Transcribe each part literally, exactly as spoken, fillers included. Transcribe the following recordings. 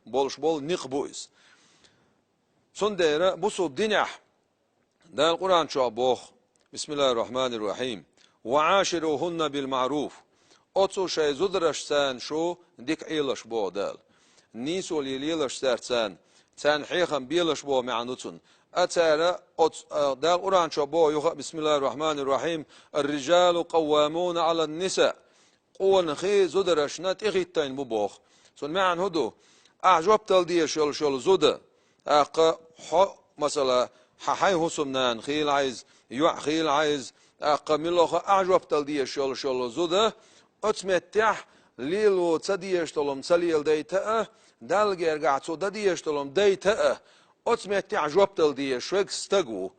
болуш болу никъ бу иза. Цундела бусулба динехь Дала Къуръан чохь боху: «Бисмиллахир-рахманир-рахим. Ва аширухунна бил маъруф». Оцу шайн зударшца шу дика Ӏелаш боху Дала. Нийсо лелаш цаьрца, царна хьехам белаш боху маьӀна ду цунна. А цара оцу, а, Дала Къуръан чохь боху юха а: «Бисмиллахир-рахманир-рахим. Ар-рижалу къаввамуна Ӏалан-ниса». Къонахий зударшна тӀехӀиттийна бу боху. Цуьнан маьӀна хӀун ду? Ахь жоп дала дезаш йолуш йолу зуда, тӀаккха хьо, масала, хьан хьайн хӀусамнана хийла хьайза, йоӀ хийла хьайза, тӀаккха мила хьо ахь жоп дала дезаш йолуш йолу зуда, оцу меттехь лело ца дезаш долу ма ца леладайта а, Далла гергахь цо дан дезаш долу ма дайта а, оцу меттехь жоп дала дезаш верг стаг ву,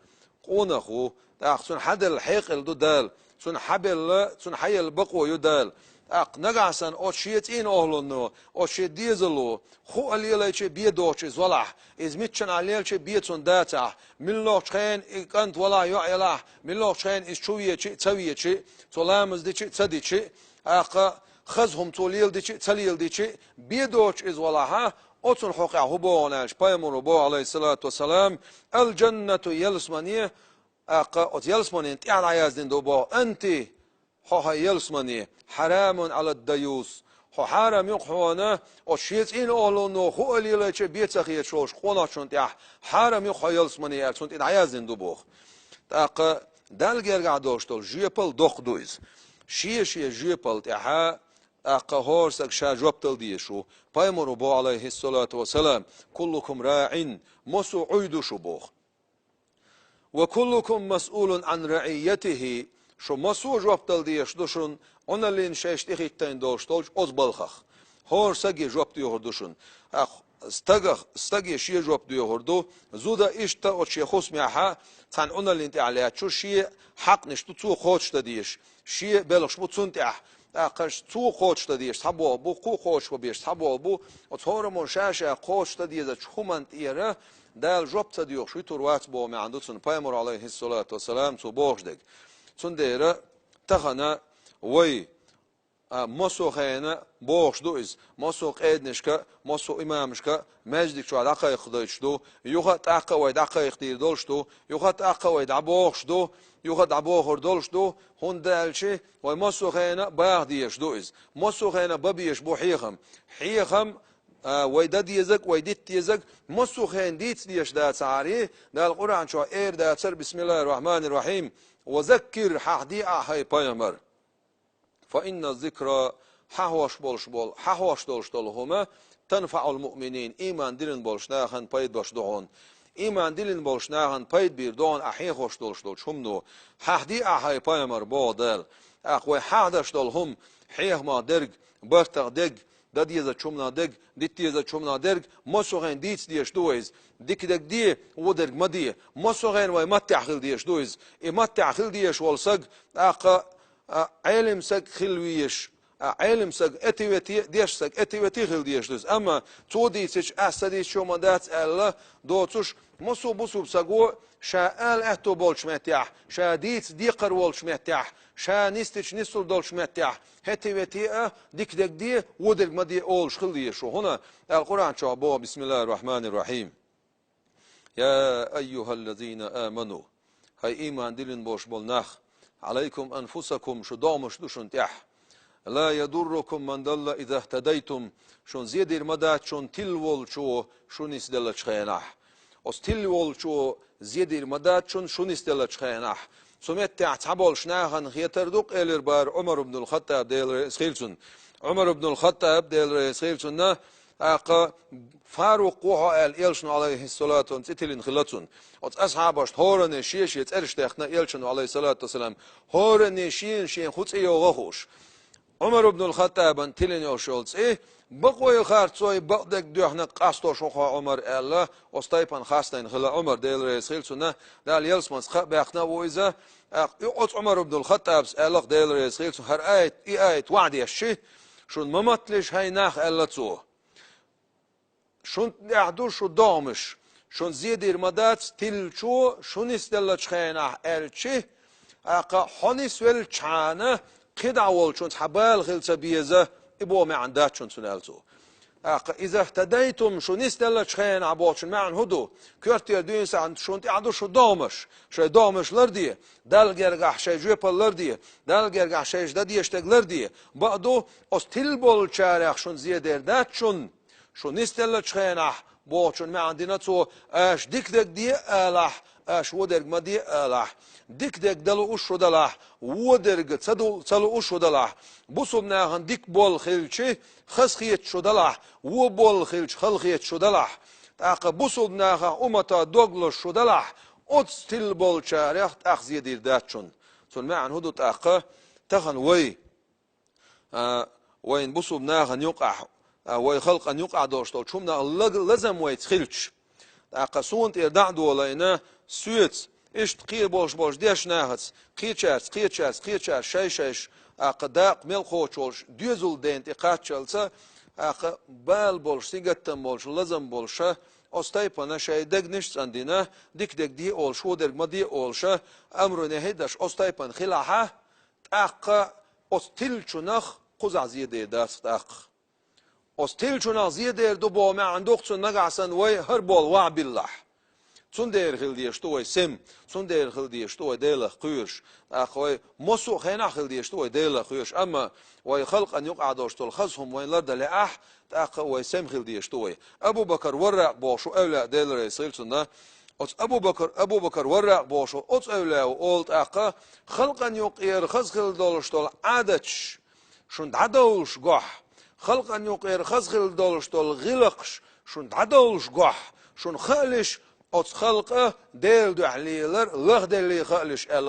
къонах ву, тӀаккха цунна хьан делла хьекъал ду Дала, цунна хьан белла, цунна хьан елла бакъо ю Дала. ТӀаккха нагахь санна оцу шен цӀийнан охӀлунно, оцу шен дезало, хӀун а лелайча а бен доцуш иза валахь, иза миччанхьа лелча а бен цунна дацахь, муьлххачу хенахь и кӀант валахь, йоӀ ялахь, муьлххачу хенахь иза чу веча а, ца веча а, цо ламаз дича а, ца дича а, тӀаккха хаза хӀума цо леладича а, ца леладича а, бен доцуш иза валахь, оцунна хьокъехь хӀун боху аьлча, пайхамаро боху, Ӏалайхиссалату вассалам: «Ал-джаннату ялсамани», тӀаккха оцу ялсаманин тӀехь дӀаяздина ду боху: «Анти, хьо хьайн ялсамани, хьарамун Ӏалад-даюс». Хьо хьарам ю-кх хьуна, оцу шен цӀийнан охӀлунно хӀун а лелайча а бен ца хеташ волчу къонахчунна тӀехь хьарам ю-кх хьо ялсамани аьлла, цунна тӀе дӀаяздина ду боху. ТӀаккха Далла гергахь долуш долу жоьпал доккха ду иза. Шен-шен жоьпал тӀехь, тӀаккха хӀора стаг ша жоп дала дезаш ву. Пайхамаро боху, Ӏалайхиссалату вассалам: «Куллукум раӀин», массо а Ӏуьй ду шу боху. «Ва куллукум масъулун Ӏан раӀийятихи», шу массо а жоп дала дезаш ду шуна, Ӏуналлин шайша тӀехӀиттийна долуш долчу оцу балхах. ХӀора стаге жоп доьхур ду шуна. ТӀаккха стагах, стаге шен жоп доьхур ду, зуда иштта оцу шен хӀусамехь цхьана Ӏуналлин тӀехь лаьтташ ву, шен хьакънаш ду цо кхочушдан дезаш, шен белхаш бу цунна тӀехь, тӀаккха цо кхочушдан дезаш цхьаболу бу, кхо кхочушбан безаш цхьаболу бу, оцу хӀораммо ша-ша кхочушдан дезачу хӀуманна тӀера Дала жоп ца доьхуш вуьтур вац боху маьӀна ду цунна, пайхамаро, Ӏалайхиссалату вассалам, цо бохуш дерг. Цундела тахана вай, а, массо а хенахь бохуш ду иза, массо а къеданашка, массо а имамашка, маьждиг чохь дӀакхайкхадойтуш ду, юха а тӀаккха а вай дӀакхайкхадийр долуш ду, юха а тӀаккха а вай дӀабохуш ду, юха а дӀабохур долуш ду, хӀунда аьлча вай массо а хенахь баха дезаш ду иза, массо а хенахь бан безаш бу хьехам. Хьехам, а, вай дан дезарг, вай дита дезарг, массо а хенахь дийца дезаш дацахьара, Дала Къуръан чохь эр дацара: «Бисмиллахир-рахманир-рахим. Ва заккир», хьахьаде ахь, хӀай пайхамар. «Фа инна зикра», хьахьош болуш болу, хьахьош долуш долу хӀума, «танфаӀул муъминин», ийман диллина болчу нахана пайда беш ду хьуна. Ийман диллина болчу нахана пайда бийр ду хьуна ахь хьехош долуш долчу хӀумано. Хьахьаде ахь, хӀай пайхамар, боху Дала. ТӀаккха вай хьахьдеш долу хӀума, хьехамах дерг, бартах дерг, дан дезачу хӀуманах дерг, дита дезачу хӀуманах дерг, массо а хенахь дийца дезаш ду вай иза. Дика дерг де, вон дерг ма де. Массо а хенахь вай маттехь хила дезаш ду иза. И маттехь хила дезаш волу саг, тӀаккха, а, Ӏелим саг хила везаш, а, Ӏелим саг эти-вети, дешна саг эти-вети хила дезаш ду иза. Амма цо дийцича, ас ца дийцича ма дац аьлла доцуш, массо а бусулба саго ша ала аьтто болчу меттехь, ша дийца декхар волчу меттехь, ша нисдича нисдала долчу меттехь, хӀетте-ветте а, дика дерг де, вон дерг ма де олуш хила дезаш ву. ХӀунда аьлча Къуръан чохь боху: «Бисмиллахир-рахманир-рахим. Я айюхаллазина аману». ХӀай ийман диллина болуш болу нах, «Ӏалайкум анфусакум», шу догӀмаш ду шуна тӀехь. «Ла ядуррукум ман далла иза хтадайтум», шуна зен дийр ма дац шуна тилла волчо шу нисделлачу хенахь. Оцу тилла волчо зен дийр ма дац шуна шу нисделлачу хенахь. Цу меттехь цхьаболчу нахана хетар ду, къелера бара Ӏумар ибнул Хаттаб, Дела реза хила цунна. Ӏумар ибнул Хаттаб, Дела реза хила цунна, тӀаккха Фарукъ ву хьо аьлла, элчано, Ӏалайхиссалату вассалам, цӀе тиллина хилла цунна. Оцу асхьабашна хӀоранне шен-шен цӀераш техна элчано, Ӏалайхиссалату вассалам, хӀоранне шена-шена хӀун цӀе йогӀу хууш. Ӏумар ибнул Хаттабан тиллина йолуш йолу цӀе, бакъой харцой, бакъдерг доьхна къастош ву хьо, Ӏумар, аьлла, оцу тайпана хастийна хилла Ӏумар, Дела реза хила цунна, Дала ялсаманица кхаъ баьккхина а ву иза. ТӀаккха оцу Ӏумар ибнул Хаттабас аьлла-кх, Дела реза хила цунна, хӀара аят, и аят вахьа дешчи, шуна ма маталаш, хӀай нах, аьлла цо. Шун тӀехь ду шу догӀмаш, шуна зен дийр ма дац тиллачо шу нисделлачу хенахь, аьлчи, тӀаккха хьо нисвеллачхьана кхидӀа волчунца хьан бала хила ца беза, и боху маьӀна дац шуна цуьнан, аьлла цо. ТӀаккха иза тадайтум, шу нисделлачу хенахь бохучун маьӀна хӀун ду? Коьртера дуьйна сахьт шуна тӀехь ду шу догӀмаш. Шайн догӀмаш ларде, Далла гергахь шайн жоьпалла ларде, Далла гергахь шайша дан дезаш дерг ларде. Бакъ ду, оцу тилла болчарех шуна зен дер дац шуна. Шу нисделлачу хенахь бохучун маьӀна дина цо, аша дика дерг де а алахь, аша вон дерг ма де а алахь. Дика дерг дан лууш шу далахь, вон дерг ца ду-, ца лууш шу далахь. Бусулба нахана дика болу хилчи, хазахеташ шу далахь, вон болу хилча, халахеташ шу далахь. ТӀаккха бусулба нахах, умматах дог лозуш шу далахь, оцу тилла болчарех тӀаккха зен дийр дац шуна. Цуьнан маьӀна хӀун ду тӀаккха? Тахана вай, а, вайн бусулба нахана юкъахь, а, вай халкъана юкъахь долуш долчу хӀуманах лаг-, лазам вайца хилча. ТӀаккха суна тӀера дӀа а долийна, соьца, иштта кхин болуш болчу дешнашца, кхечаьрца, кхечаьрца, кхечаьрца шай-шайша, тӀаккха дакъа мел кхочуш волуш, доьзал дайна тӀе кхаччалца, тӀаккха бала болуш, сингаттам болуш, лазам болуша, оцу тайпана шайн дегнаш а цӀандина, дика дерг де а олуш, вон дерг ма де а олуша, амру-нахьи деш, оцу тайпана хилахьа, тӀаккха оцу тиллачунах кхузахь зен дер дац тӀаккха. Оцу тиллачунах зен дер ду боху маьӀна ду-кх цуьнан, нагахь санна вай хӀара болу ван биллахь. Цундела хила дезаш ду вай сема, цундела хила дезаш ду вай Делах кхоьруш. ТӀаккха вай массо а хенахь хила дезаш ду вай Делах кхоьруш. Амма вай халкъана юкъахь долуш долу хаза хӀума вайна лардан лаахь, тӀаккха вай сема хила дезаш ду вай. Абу-Бакар Варракъ бохуш ву эвлаяъ, Дела реза хила цунна. Оцу Абу-Бакар, Абу-Бакар Варракъ бохуш ву оцу эвлаяъ ву олу тӀаккха, халкъана юкъера хаза хила долуш долу Ӏадаташ шуна дӀадовлуш гохь, халкъана юкъера хаза хила долуш долу гӀиллакхаш шуна дӀадовлуш гохь, шуна хаалаш оцу халкъа Делан дуьхьа лелар лахделлий хаалаш аьлла,